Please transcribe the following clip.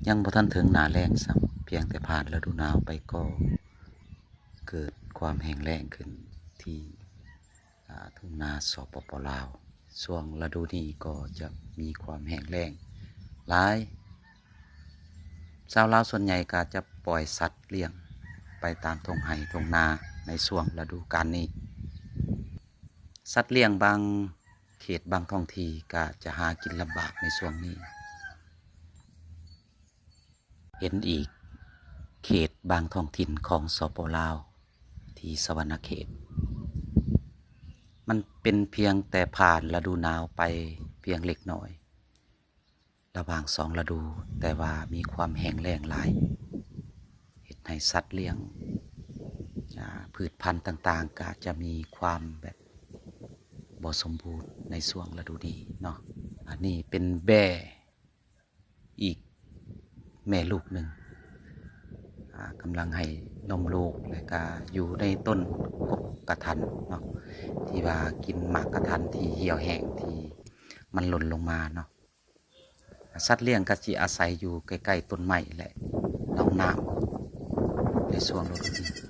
ຍັງບໍ່ທັນເຖິງໜ້າແລ້ງຊ້ຳ, ພຽງແຕ່ຜ່ານລະດູໜາວໄປກໍເກີດຄວາມແຫ້ງແລ້ງຂຶ້ນທີ່ ອາ ທົ່ງນາ ສປປ ລາວ. ຊ່ວງລະດູນີ້ກໍຈະມີຄວາມແຫ້ງແລ້ງຫຼາຍ. ຊາວລາວສ່ວນໃຫຍ່ກໍຈະປ່ອຍສັດລ້ຽງໄປຕາມທົ່ງໄຮ່ທົ່ງນາໃນຊ່ວງລະດູການນີ້. ສັດລ້ຽງບາງເຂດບາງທ້ອງຖິ່ນກໍຈະຫາກິນລຳບາກໃນຊ່ວງນີ້. ເຫັນອີກເຂດບາງທ້ອງຖິ່ນຂອງ ສປປ ລາວ ທີ່ສະຫວັນນະເຂດ, ມັນເປັນພຽງແຕ່ຜ່ານລະດູໜາວໄປພຽງເລັກນ້ອຍ ລະຫວ່າງສອງລະດູ, ແຕ່ວ່າມີຄວາມແຫ້ງແລ້ງຫຼາຍ, ເຮັດໃຫ້ສັດລ້ຽງ ອາ ພືດພັນຕ່າງໆ ກໍຈະມີຄວາມແບບບໍ່ສົມບູນໃນຊ່ວງລະດູນີ້ເນາະ. ອັນນີ້ເປັນແບ້ ອີກແມ່ລູກໜຶ່ງ ອາ ກຳລັງໃຫ້ນົມລູກ ແລະກະຢູ່ໃນຕົ້ນກົກກະທັນເນາະ ທີ່ວ່າກິນໝາກກະທັນທີ່ຫ່ຽວແຫ້ງທີ່ມັນຫຼົ່ນລົງມາເນາະ. ສັດລ້ຽງກໍຊິອາໄສຢູ່ໃກ້ໆຕົ້ນໄມ້ ແລະໜອງນ້ຳໃນຊ່ວງລະດູນີ້.